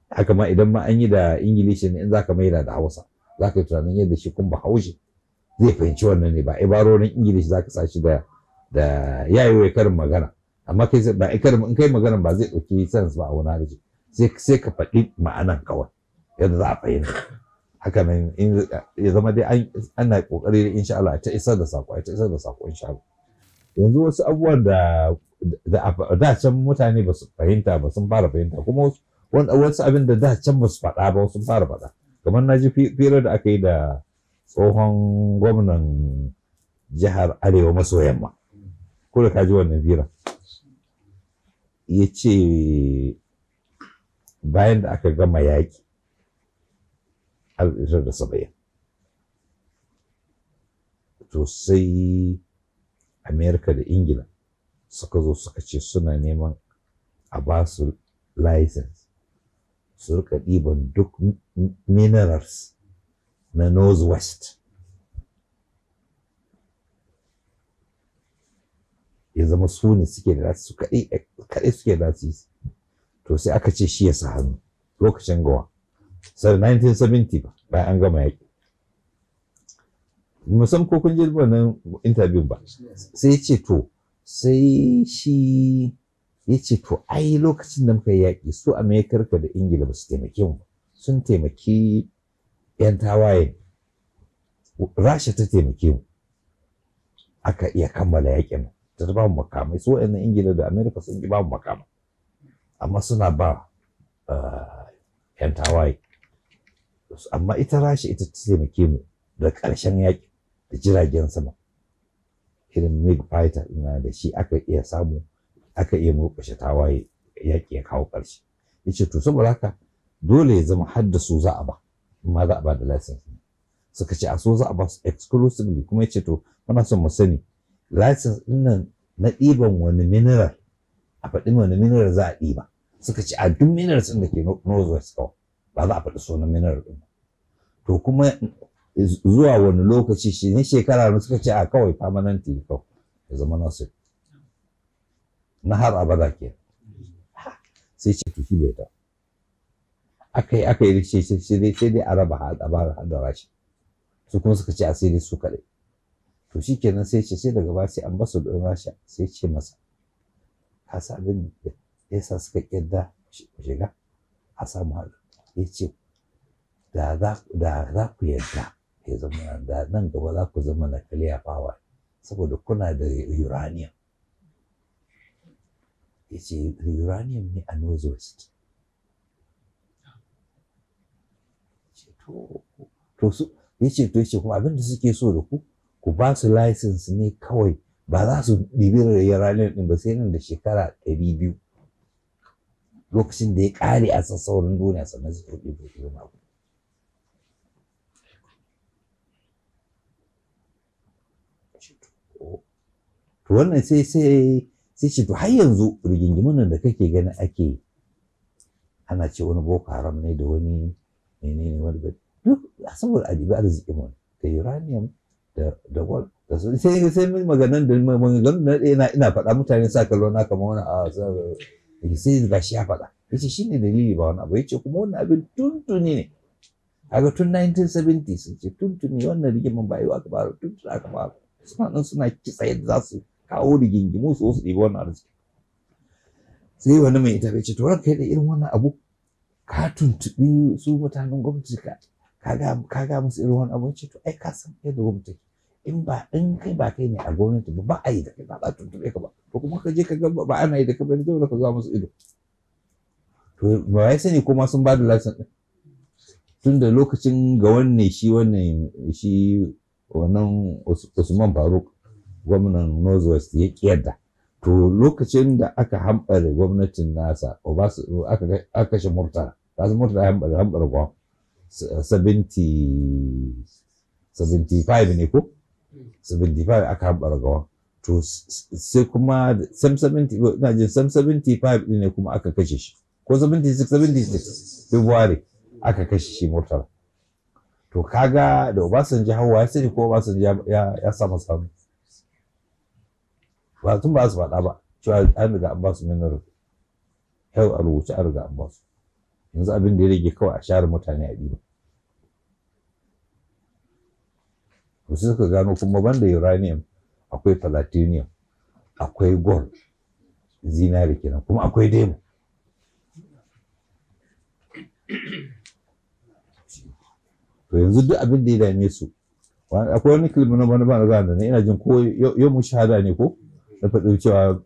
Haka ma idan ma an yi da Ingilishi ne, in za ka maida da Hausa za ka yi tunanin yadda shi kuma Bahaushe zai fahimci wannan ne, ba ibarorin Ingilishi za ka sa shi da yayi karin magana, amma kai ba karin in kai magana ba zai ɗauki sense ba a wani harshe, sai ka faɗi ma'anan kawai yadda za a fahimta. Haka nan ya zama dai ana ƙoƙari insha Allah ta isar da saƙo, ta isar da saƙo insha Allah. Yanzu wasu abubuwan da da can mutane ba su fahimta ba sun fara fahimta, kuma wasu abin da da can ba su faɗa ba sun fara faɗa. Kamar na ji firar da aka yi da tsohon gwamnan jihar Arewa maso yamma, ko da ka ji wannan firar, ya ce bayan da aka gama yaƙi 1970 to sai Amerika da Ingila suka zo suka ce suna neman a ba su license su rika ɗiban duk minerals na northwest, ya zama su ne suke da su kaɗai suke da su. To sai aka ce shi ya sa hannu lokacin gawa sai 1970 ba, bayan an gama yaƙi. Musamman ko kun ji wannan interview ba, sai ya ce to sai shi ya ce to ai lokacin da muka yi yaƙi su Amerika da Ingila ba su taimake mu, sun taimaki 'yan tawaye, Rasha ta taimake mu aka iya kammala yaƙin, ta ba mu makamai. Su wa'annan Ingila da Amerika sun ki ba mu makamai, amma suna ba 'yan tawaye. Amma ita Rasha ita ta taimake mu da ƙarshen yaƙi da jiragen sama irin MiG fighter ina da shi aka iya samu aka iya murƙushe tawaye, yaƙi ya kawo ƙarshe. Yace to saboda haka dole ya zama har da su za a ba, ma za a ba da license. Suka ce a so za a ba su exclusively. Kuma yace to muna son mu sani license ɗin nan na ɗiban wani mineral, a faɗi wani mineral za a ɗiba. Suka ce a duk minerals ɗin da ke Northwest kawai, ba za a faɗi sunan mineral ɗin ba. To kuma zuwa wani lokaci shi ne shekara ne? Suka ce a kawai permanently kawai ya zama nasu na har abada ke. Sai ce to shi bai ta aka yi aka yi rikici, sai dai a raba a ba da Rashi, su kuma suka ce a sai dai su kaɗai. To shi kenan sai ce sai daga baya sai ambassador ɗin Rasha sai ce masa ka sa abin da ya sa suka ƙyarda shiga a samu haɗu. Ya ce da za ku yarda ya zama da nan gaba za ku zama na clear power saboda kuna da uranium. Ya ce uranium ne a northwest. To su ya ce to ya ce kuma abin da suke so da ku, ku ba su license ne kawai, ba za su ɗibi uranium ɗin ba sai nan da shekara 200, lokacin da ya ƙare a sassaurin duniya, sannan su ɗibi wani abu. To wannan sai ce to har yanzu rigingimun nan da kake gani ake ana ce wani Boko Haram ne da wani menene wani ba, duk saboda a ɗibi arzikin mu da uranium da gold da su. Sai mun maganan da maganganun na ina faɗa mutane sa kallo na kamar wani a sai ga shi ya faɗa. Yace shine dalili, ba wani abu. Yace kuma wannan abin tuntuni ne, kaga tun 1970 sun ce tuntuni wannan rigiman ba yau aka fara, tuntuni aka fara, suna nan suna kitsa yadda za su kawo rigingimu su su ɗibi wannan arziki. Sai wani mai ita bai ce to ranka da irin wannan abu ka tuntuɓi su mutanen gwamnati ka ka ga musu irin wannan abu? Ce to ai ka san yadda gwamnati in ba in kai ba kai ne a gwamnati ba, ba a yi da kai, ba a tuntuɓe ka ba. To kuma ka je ka ga ba ana yi da kai ba, dole ka zuwa musu ido. To ba ya sani kuma sun ba da license ɗin tun da lokacin ga wannan shi wannan shi wannan Usman Faruk gwamnan Northwest ya kiyarda. To lokacin da aka hambare gwamnatin nasa, aka kashe Murtala, kasan Murtala ya hambare gwam 75 ne ko 75 aka hambare gwam. To sai kuma 70, ina jin 75 ne kuma aka kashe shi, ko 76, 76 February aka kashe shi Murtala. To kaga da Obasanjo hawa ya sani ko Obasanjo ya sa masa hannu ba, tun ba su faɗa ba cewa an riga an ba su mineral yau a rubuce, an riga an ba su, yanzu abin da ya rage kawai a share mutane a ɗiba. To sai suka gano kuma banda uranium akwai platinum, akwai gold, zinari kenan, kuma akwai demo. To yanzu duk abin da ya dame su, akwai wani clip na wani bana gane ne, ina jin ko yau mu shahada ne ko na faɗi cewa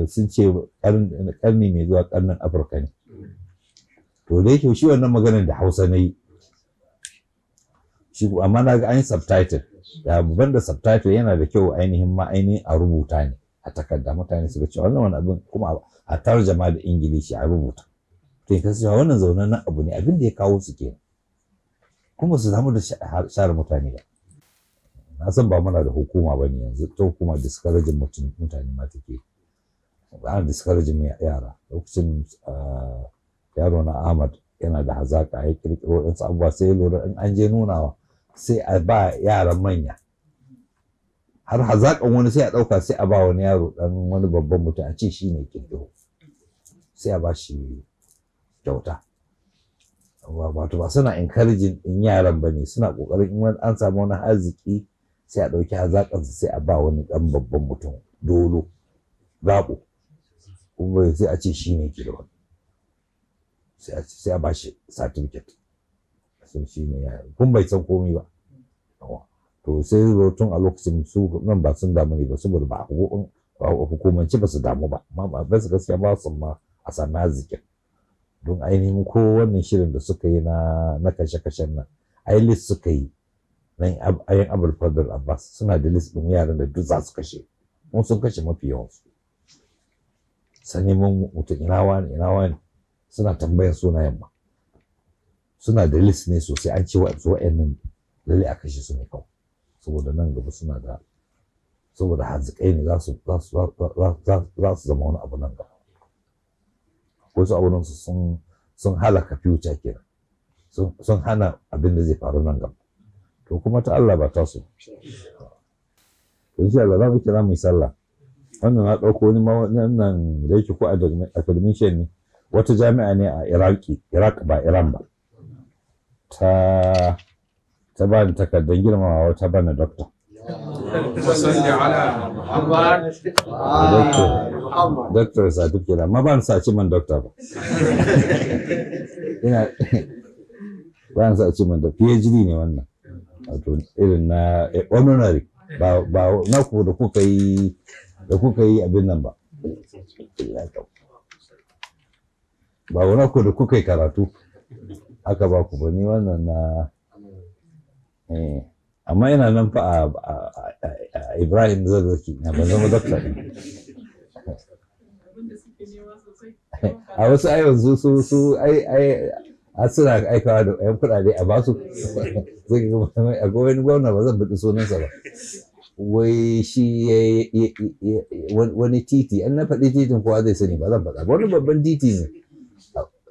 sun ce ƙarni mai zuwa ƙarnin Afirka ne. To da yake shi wannan maganar da Hausa na yi shi, amma na ga an yi subtitle, da ban da subtitle yana da kyau ainihin ma ainihin a rubuta ne a takarda mutane su ga cewa wannan wani abin kuma a tarjama da Ingilishi a rubuta. To in cewa wannan zaunannen abu ne, abin da ya kawo su kenan, kuma su samu da share mutane ba. Na san ba muna da hukuma ba ne yanzu, ta hukuma discouraging mutane ma take, ana discouraging yara lokacin Yaro na Ahmad yana da hazaka, ya kirkiro ɗansu abubuwa, sai ya lura in an je nunawa sai a ba yaran manya, har hazakan wani sai a ɗauka sai a ba wani yaro ɗan wani babban mutum a ce shi ne kirkiro, sai a ba shi kyauta. Wato ba suna encouraging ɗin yaran ba ne, suna ƙoƙarin in an samu wani arziki sai a ɗauki hazaƙansa sai a ba wani ɗan babban mutum dolo gaɓo, kuma sai a ce shi ne ke da wani, sai a ba shi certificate sun shi ne ya kun bai san komai ba. To sai tun a lokacin su nan ba sun damu ne ba, saboda ba a hukumance ba su damu ba, amma ba su gaskiya ba su ma a sami arzikin. Don ainihin ko wannan shirin da suka yi na kashe-kashen nan, ai list suka yi nan ayin Abul Fadl Abbas suna da list ɗin yaran da duk za su kashe, mun sun kashe mafi yawansu. Sani mun mutum ina wani ina wani, suna tambayan sunayen ma, suna da list ne sosai, an ce wa'annan lalle a kashe su ne kawai, saboda nan gaba suna da, saboda hazikai ne za su zama wani abu nan gaba. Wasu abunan su sun halaka future kenan, sun hana abin da zai faru nan gaba. To kuma ta Allah ba ta su. Insha Allah za mu kira mu yi sallah. Wannan na ɗauko wani wannan da yake ko academician ne, wata jami'a ne a Iraki, Iraq ba Iran ba, ta ba ni takardar girmamawa, ta ba ni doctor. Doctor certificate, amma ba ni sace man doctor ba. Ina ba ni sace man da PhD ne wannan. Wato irin na honorary, ba na ku da kuka yi abin nan ba. Ba wani ku da kuka yi karatu aka ba ku ba, ni wannan na amma ina nan fa a Ibrahim Zazzaki na ban zama dokta ɗin. A wasu ai yanzu su ai ai a suna aikawa da ƴan kuɗaɗe a basu. A ga wani gwamna, ba zan faɗi sunansa ba, wai shi wani titi, an na faɗi titin kowa zai sani, ba zan faɗa ba, wani babban titi ne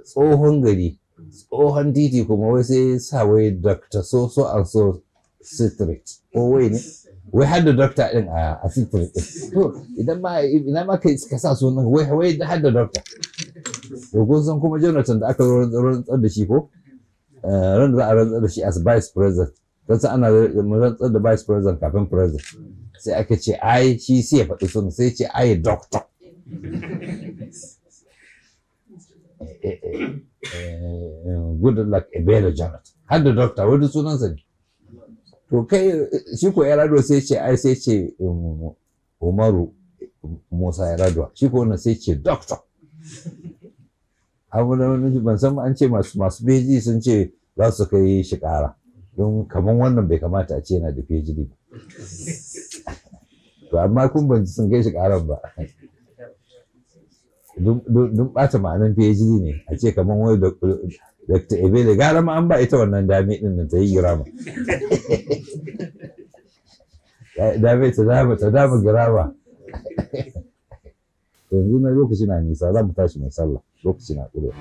tsohon gari, tsohon titi, kuma wai sai sa wai Dr. So so and so street, ko wai ne wai har da doctor din a street din. To idan ma ina ma kai ka sa sunan wai wai har da doctor. To kun san kuma Jonathan da aka rantsar da shi ko ran da za a rantsar da shi as vice president, don san ana rantsar da vice president kafin president, sai aka ce ai shi sai ya faɗi sunan, sai ce ai doctor Good luck Ebele Jonathan, har da doctor wani sunansa ne. To kai shi ko Yar'adua sai ce ai sai ce Umaru Musa Yar'adua, shi ko wannan sai ce doctor. Abu da wani ban san an ce masu PhD sun ce za su kai shi ƙara, don kaman wannan bai kamata a ce yana da PhD ba. To amma kun ban sun kai shi ƙaran ba. Don ɓata ma'anan PhD ne a ce kaman wai Dr. Ebele, gara ma an ba ita wannan dame ɗin nan ta yi girama. Dame ta dama girama. Yanzu na lokaci na nisa, za mu tashi mai sallah, lokaci na ƙurewa.